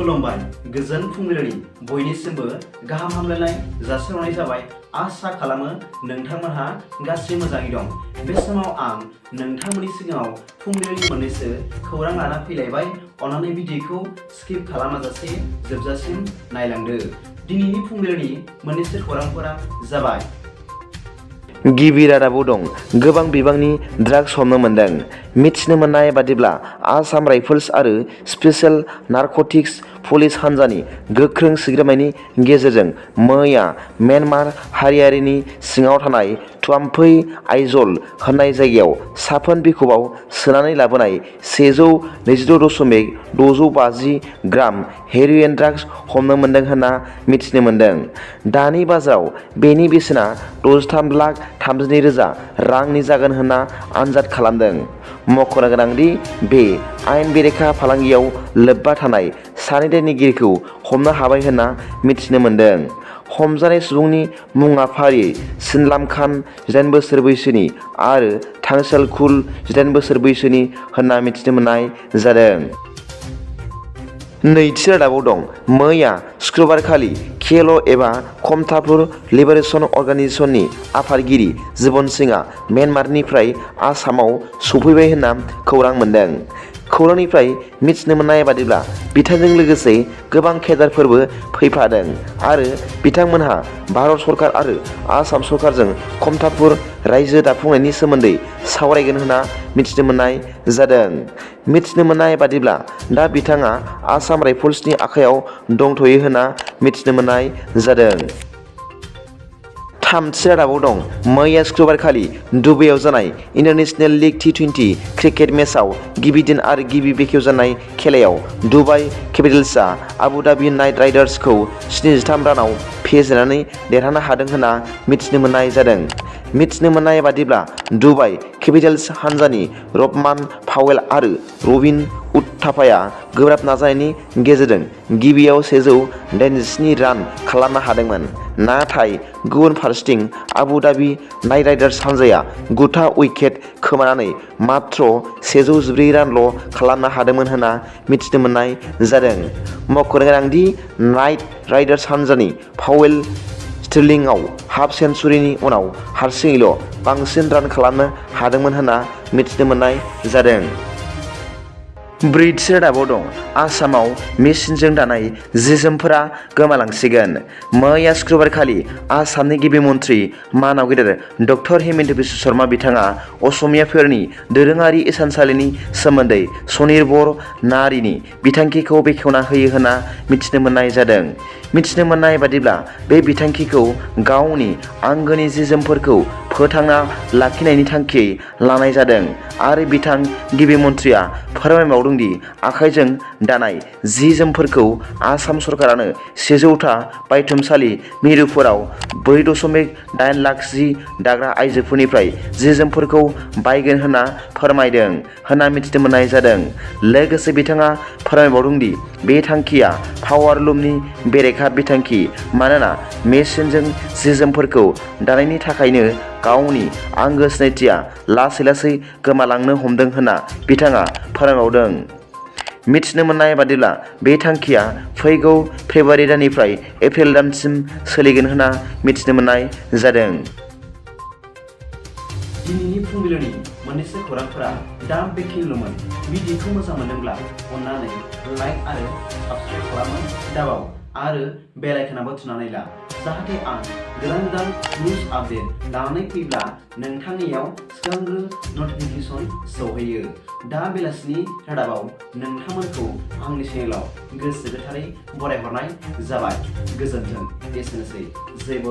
खुलुमबाय गोजोन फुंबिलिनि बयनिसिमबो गाहाम हामलायनाय जासिहरनाय जाबाय। आसा खालामो नोंथांमोनहा गासै मोजाङै दं। बे समाव आं नोंथांमोननि सिगाङाव फुंबिलिनि मोननैसो खौरां लाना फैलायबाय। अन्नानै भिडिअखौ स्किप खालामाजासे जोबजासिम नायलांदो। दिनैनि फुंबिलिनि मोननैसो खौरांफोरा जाबाय। गिबि रादाबाव दं गोबां बिबांनि ड्राग्स हमनो मोनदों। मिथिनो मोननाय बादिब्ला आसाम राइफल्स आरो स्पेशल नारकटिक्स पुलिस हान्जानि गोख्रों सिग्रोमनायनि गेजेरजों मैया म्यानमार हारियारिनि सिङाव थानाय थुआम्फै आइजल होननाय जायगायाव साफोन बिखबआव सोनानै लाबोनाय 122.650 ग्राम हेर'इन ड्राग्स हमनो मोनदों होनना मिथिनो मोनदों। दानि बाजाराव बेनि बेसेना 63,32,000 रांनि जागोन होनना आन्जाद खालामदों। मख'नो गोनांदि बे आयेन बेरेखा फालांगियाव लोब्बा थानाय सानै दायनिगिरिखौ हमनो हाबाय होनना मिथिनो मोनदों। हमजानाय सुबुंनि मुङा फारियै सिनलाम खान 18 बोसोर बैसोनि आरो थांसेल कुल 18 बोसोर बैसोनि होनना मिथिनो मोननाय जादों। नैथि रादाबाव दं मैया शुक्रबारखालि KLO एबा खमतापुर लिबारेशन अर्गानाइजेशननि आफादगिरि जिबन सिंहआ म्यानमारनिफ्राय आसामाव सफैबाय होनना खौरां मोनदों। खौरांनिफ्राय मिथिनो मोननाय बादिब्ला बिथांजों लोगोसे गोबां केडारफोरबो फैफादों आरो बिथांमोनहा भारत सरकार आरो आसाम सरकारजों खमतापुर रायजो दाफुंनायनि सोमोन्दै सावरायगोन होनना मिथिनो मोननाय जादों। मिथिनो मोननाय बादिब्ला दा बिथाङा आसाम राइफल्सनि आखायाव दंथ'यो होनना मिथिनो मोननाय जादों। थामथि रादाबाव दं मैया शुक्रबारखालि दुबाइआव जानाय इन्टारनेशनेल लीग T20 क्रिकेट मेचआव गिबि दिन आरो गिबि बेखेवजानाय खेलायाव दुबाइ केपिटेल्सआ आबु धाबि नाइट राइडार्सखौ 73 रानाव फेजेननानै देरहानो हादों होनना मिथिनो मोननाय जादों। मिथिनो मोननाय बादिब्ला दुबाइ केपिटेल्स हान्जानि रबमान पावेल आरो रबिन उथापाया गोब्राब नाजानायनि गेजेरजों गिबियाव 187 रान खालामनो हादोंमोन। नाथाय गुबुन फारसेथिं आबु धाबि नाइट राइडार्स हान्जाया 9था उइकेट खोमानानै मात्र 114 रानल' खालामनो हादोंमोन होनना मिथिनो मोननाय जादों। मख'नो गोनांदि नाइट राइडार्स हान्जानि पावेल स्टिर्लिंआव हाफ सेन्चुरिनि उनाव हारसिङैल' बांसिन रान खालामनो हादोंमोन होनना मिथिनो मोननाय जादों। ब्रैथि रादाबाव दं आसामाव मेसिनजों दानाय जि-जोमफोरा गोमालांसिगोन। मैया शुक्रबारखालि आसामनि गिबि मन्थ्रि मानाव गेदेर डक्टर हेमन्त बिश्व शर्मा बिथाङा असमियाफोरनि दोरोङारि इसानसालिनि सोमोन्दै स्वनिर्भर नारीनि बिथांखिखौ बेखेवना होयो होनना मिथिनो मोननाय जादों। मिथिनो मोननाय बादिब्ला बे बिथांखिखौ गावनि आंगोनि जि-जोमफोरखौ फोथांना लाखिनायनि थांखियै लानाय जादों आरो बिथां गिबि मन्थ्रिया फोरमायबावदों दि आखाइजों दानाय जि-जोमफोरखौ आसाम सरकारानो 100था बायथुमसालि मिरुफोराव 4.8 लाख जि दाग्रा आइजोफोरनिफ्राय जि-जोमफोरखौ बायगोन होनना फोरमायदों होनना मिथिनो मोननाय जादों। लोगोसे बिथाङा फोरमायबावदों दि बे थांखिया पावारलुमनि बेरेखा बिथांखि मानोना मेसिनजों जि-जोमफोरखौ दानायनि थाखायनो गावनि आंगो सिनायथिया लासै लासै गोमालांनो हमदों होनना बिथाङा फोरमायबावदों। मिथिनो मोननाय बादिब्ला बे थांखिया फैगौ फेब्रुवारि दाननिफ्राय एप्रिल दानसिम सोलिगोन होनना मिथिनो मोननाय जादों। दिनैनि फुंबिलिनि मोननैसो खौरांफोरा दा बेखिनिल'मोन। भिडिअखौ मोजां मोनदोंब्ला अन्नानै लाइक आरो साबस्क्राइब खालामनो दाबाव आरो बेल आइकनआबो थुनानै ला जाहाथे आं गोदान गोदान निउज आपडेट लानानै फैब्ला नोंथांनियाव सिगांग्रो नटिफिकेसन सौहैयो। दा बेलासिनि रादाबाव नोंथांमोनखौ आंनि चेनेलाव गोसो गोथारै बरायहरनाय जाबाय। गोजोन्थों। एसेनोसै। जय बर'।